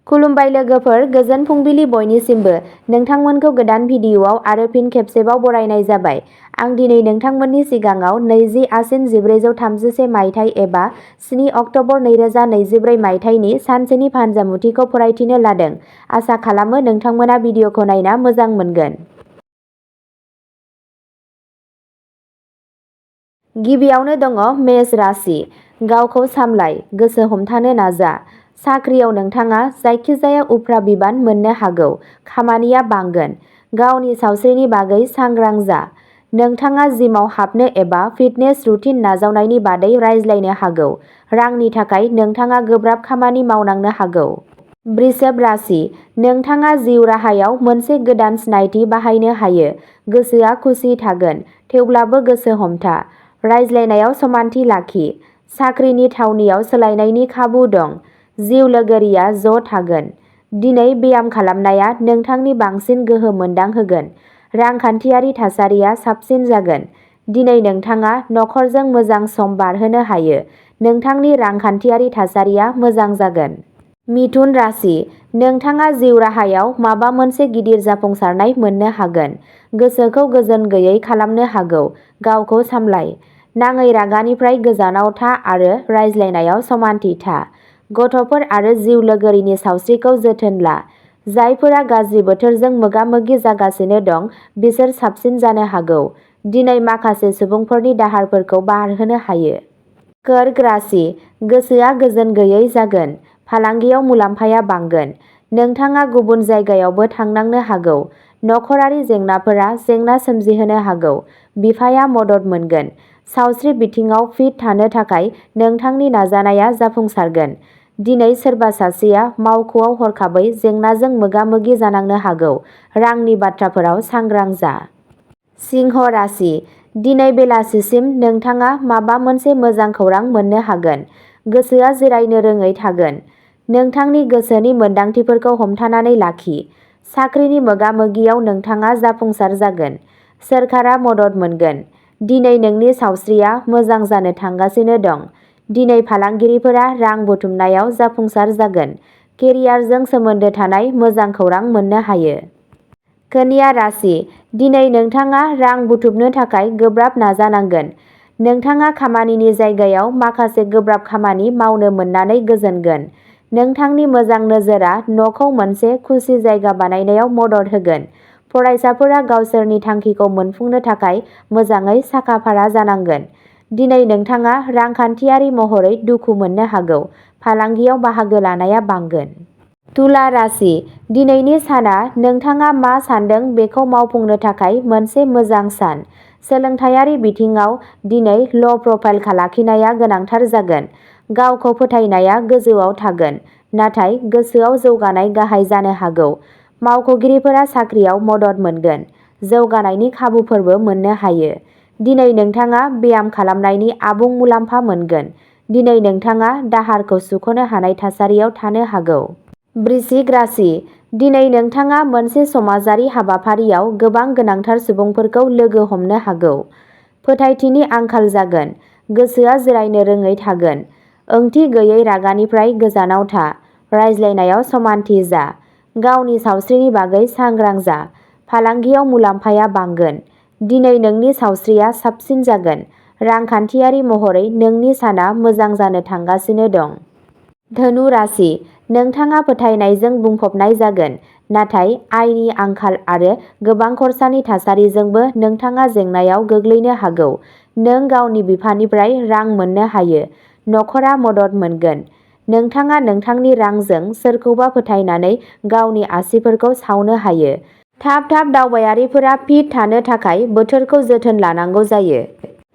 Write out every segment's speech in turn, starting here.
खुलुमबाय लोगोफोर, गोजोन फुंबिलि बयनिसिमबो। नोंथांमोनखौ गोदान भिडिअआव आरो फिन खेबसेबाव बरायनाय जाबाय। आं दिनै नोंथांमोननि सिगाङाव 20 आसिन 1431 मायथाइ एबा 7 अक्ट'बर 2024 मायथाइनि सानसेनि फानजामुथिखौ फरायथिनो लादों। आसा खालामो नोंथांमोना भिडिअखौ नायना मोजां मोनगोन। गिबियावनो दङ मेष राशि। गावखौ सामलाय, गोसो हमथानो नाजा। साख्रियाव नोंथाङा जायखिजाया उफ्रा बिबान मोननो हागौ। खामानिया बांगोन। गावनि सावस्रिनि बागै सांग्रां जा। नोंथाङा जिमाव हाबनो एबा फिटनेस रुटिन नाजावनायनि बादै रायज्लायनो हागौ। रांनि थाखाय नोंथाङा गोब्राब खामानि मावनांनो हागौ। वृषभ राशि। नोंथाङा जिउ राहायाव मोनसे गोदान सिनायथि बाहायनो हायो। गोसोआ खुसि थागोन, थेवब्लाबो गोसो हमथा। रायज्लायनायाव समानथि लाखि। साख्रिनि थावनियाव सोलायनायनि खाबु दं। जिउ लोगोरिया ज' थागोन। दिनै ब्याम खालामनाया नोंथांनि बांसिन गोहो मोनदांहोगोन। रांखान्थियारि थासारिया साबसिन जागोन। दिनै नोंथाङा नखरजों मोजां सम बारहोनो हायो। नोंथांनि रांखान्थियारि थासारिया मोजां जागोन। मिथुन राशि। नोंथाङा जिउ राहायाव माबा मोनसे गिदिर जाफुंसारनाय मोननो हागोन। गोसोखौ गोजोन गैयै खालामनो हागौ। गावखौ सामलाय। नाङै रागानिफ्राय गोजानाव था आरो रायज्लायनायाव समानथि था। गथ'फोर आरो जिउ लोगोरिनि सावस्रिखौ जोथोन ला। जायफोरा गाज्रि बोथोरजों मोगा-मोगि जागासिनो दं, बिसोर साबसिन जानो हागौ। दिनै माखासे सुबुंफोरनि दाहारफोरखौ बारहोनो हायो। कर्क राशि। गोसोआ गोजोन गैयै जागोन। फालांगियाव मुलाम्फाया बांगोन। नोंथाङा गुबुन जायगायावबो थांनांनो हागौ। नखरारि जेंनाफोरा जेंना सोमजिहोनो हागौ। बिफाया मदद मोनगोन। सावस्रि बिथिङाव फिट थानो थाखाय नोंथांनि नाजानाया जाफुंसारगोन। दिनै सोरबा सासेया मावख'आव हरखाबै जेंनाजों मोगा-मोगि जानांनो हागौ। रांनि बाथ्राफोराव सांग्रां जा। सिंह राशि। दिनै बेलासिसिम नोंथाङा माबा मोनसे मोजां खौरां मोननो हागोन। गोसोआ जिरायनो रोङै थागोन। नोंथांनि गोसोनि मोनदांथिफोरखौ हमथानानै लाखि। साख्रिनि मोगा-मोगियाव नोंथाङा जाफुंसार जागोन। सोरखारा मदद मोनगोन। दिनै नोंनि सावस्रिया मोजां जानो थांगासिनो दं। दिनै फालांगिरिफोरा रां बुथुमनायाव जाफुंसार जागोन। केरियारजों सोमोन्दो थानाय मोजां खौरां मोननो हायो। कन्या राशि। दिनै नोंथाङा रां बुथुमनो थाखाय गोब्राब नाजानांगोन। नोंथाङा खामानिनि जायगायाव माखासे गोब्राब खामानि मावनो मोननानै गोजोनगोन। नोंथांनि मोजां नोजोरआ न'खौ मोनसे खुसि जायगा बानायनायाव मदद होगोन। फरायसाफोरा गावसोरनि थांखिखौ मोनफुंनो थाखाय मोजाङै साखा-फारा जानांगोन। दिनै नोंथाङा रांखान्थियारि महरै दुखु मोननो हागौ। फालांगियाव बाहागो लानाया बांगोन। तुला राशि। दिनैनि साना नोंथाङा मा सान्दों बेखौ मावफुंनो थाखाय मोनसे मोजां सान। सोलोंथायारि बिथिङाव दिनै ल' प्रफाइल लाखिनाया गोनांथार जागोन। गावखौ फोथायनाया गोजौआव थागोन, नाथाय गोसोआव जौगानाय गाहाय जानो हागौ। मावख'गिरिफोरा साख्रियाव मदद मोनगोन। जौगानायनि खाबुफोरबो मोननो हायो। दिनै नोंथाङा ब्याम खालामनायनि आबुं मुलाम्फा मोनगोन। दिनै नोंथाङा दाहारखौ सुख'नो हानाय थासारियाव थानो हागौ। वृश्चिक राशि। दिनै नोंथाङा मोनसे समाजारि हाबाफारियाव गोबां गोनांथार सुबुंफोरखौ लोगो हमनो हागौ। फोथायथिनि आंखाल जागोन। गोसोआ जिरायनो रोङै थागोन। ओंथि गैयै रागानिफ्राय गोजानाव था। रायज्लायनायाव समानथि जा। गावनि सावस्रिनि बागै सांग्रां जा। फालांगियाव मुलाम्फाया बांगोन। दिनै नोंनि सावस्रिया साबसिन जागोन। रांखान्थियारि महरै नोंनि साना मोजां जानो थांगासिनो दं। धनु राशि। नोंथाङा फोथायनायजों बुंफबनाय जागोन, नाथाय आयनि आंखाल आरो गोबां खरसानि थासारिजोंबो नोंथाङा जेंनायाव गोग्लैनो हागौ। नों गावनि बिफानिफ्राय रां मोननो हायो। नखरा मदद मोनगोन। नोंथाङा नोंथांनि रांजों सोरखौबा फोथायनानै गावनि आसिफोरखौ सावनो हायो। थाब दावबायारिफोरा फिट थानो थाखाय बोथोरखौ जोथोन लानांगौ जायो।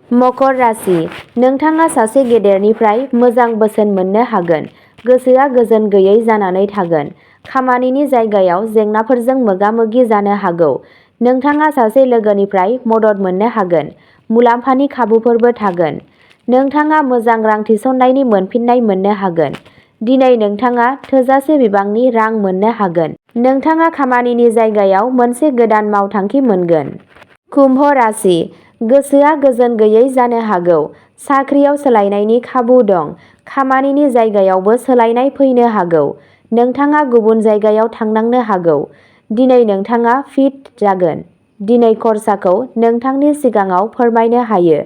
मकर राशि। नोंथाङा सासे गेदेरनिफ्राय मोजां बोसोन मोननो हागोन। गोसोआ गोजोन गैयै जानानै थागोन। खामानिनि जायगायाव जेंनाफोरजों मोगा-मोगि जानो हागौ। नोंथाङा सासे लोगोनिफ्राय मदद मोननो हागोन। मुलाम्फानि खाबुफोरबो थागोन। नोंथाङा मोजां रां थिसननायनि मोनफिन्नाय मोननो हागोन। दिनै नोंथाङा थोजासे बिबांनि रां मोननो हागोन। नोंथाङा खामानिनि जायगायाव मोनसे गोदान मावथांखि मोनगोन। कुम्भ राशि। गोसोआ गोजोन गैयै जानो हागौ। साख्रियाव सोलायनायनि खाबु दं। खामानिनि जायगायावबो सोलायनाय फैनो हागौ। नोंथाङा गुबुन जायगायाव थांनांनो हागौ। दिनै नोंथाङा फिट जागोन। दिनै खरसाखौ नोंथांनि सिगाङाव फोरमायनो हायो।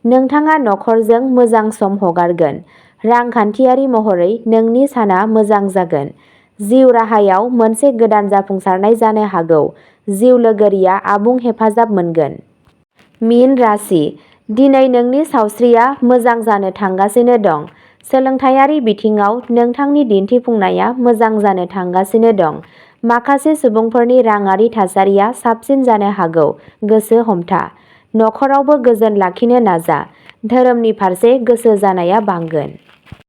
नोंथाङा नखरजों मोजां सम हगारगोन। रांखान्थियारि महरै नोंनि साना मोजां जागोन। जिउ राहायाव मोनसे गोदान जाफुंसारनाय जानो हागौ। जिउ लोगोरिया आबुं हेफाजाब मोनगोन। मीन राशि, दिनै नोंनि सावस्रिया मोजां जानो थांगासिनो दं। सोलोंथायारि बिथिङाव नोंथांनि दिन्थिफुंनाया मोजां जानो थांगासिनो दं। माखासे सुबुंफोरनि राङारि थासारिया साबसिन जानो हागौ। गोसो हमथा। नखरावबो गोजोन लाखिनो नाजा। धोरोमनि फारसे गोसो जानाया बांगोन।